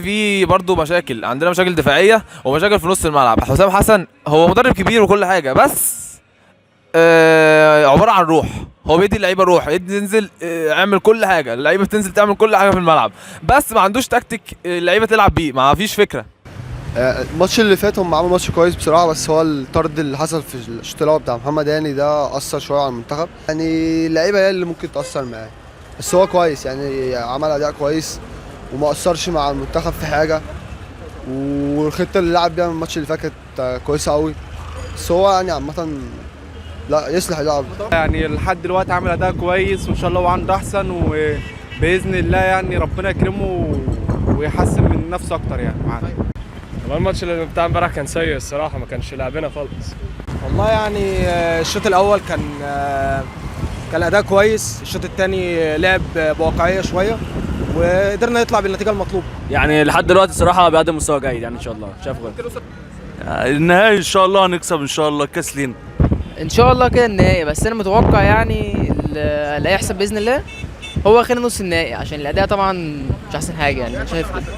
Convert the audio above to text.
في برضه مشاكل، عندنا مشاكل دفاعية ومشاكل في نص الملعب. حسام حسن هو مدرب كبير وكل حاجه، بس عبارة عن روح. هو بيدي اللعيبة روح، ينزل اعمل كل حاجه، اللعيبة بتنزل تعمل كل حاجة في الملعب، بس ما عندوش تكتيك اللعيبة تلعب بيه، ما فيش فكره. الماتش اللي فات هم عملوا ماتش كويس بصراحه، بس هو الطرد اللي حصل في الشوط الاول بتاع محمد هاني ده اثر شوية على المنتخب. يعني اللعيبة هي اللي ممكن تاثر معاه، بس هو كويس، يعني عمل اداء كويس وما اثرش مع المنتخب في حاجه، والخطه اللي لعب بيها الماتش اللي فات كانت كويسة قوي. بس هو يعني عامة لا يصلح يلعب. يعني لحد دلوقتي عامل اداء كويس، وان شاء الله هو عنده احسن، وباذن الله يعني ربنا يكرمه ويحسن من نفسه اكتر يعني معانا. والله الماتش اللي بتاع امبارح كان سيء الصراحه، ما كانش لعبنا خالص. والله يعني الشوط الاول كان الاداء كويس. الشوط الثاني لعب بواقعية شوية وقدرنا نطلع بالنتيجة المطلوبه. يعني لحد دلوقتي الصراحة بيقدم مستوى جيد، يعني ان شاء الله شايف غير. النهائي ان شاء الله هنكسب ان شاء الله، كاس لينا. ان شاء الله كده النهائي، بس انا متوقع يعني اللي هيحصل باذن الله هو خير نص النهائي، عشان الاداء طبعا مش احسن حاجه، يعني انا شايف كده.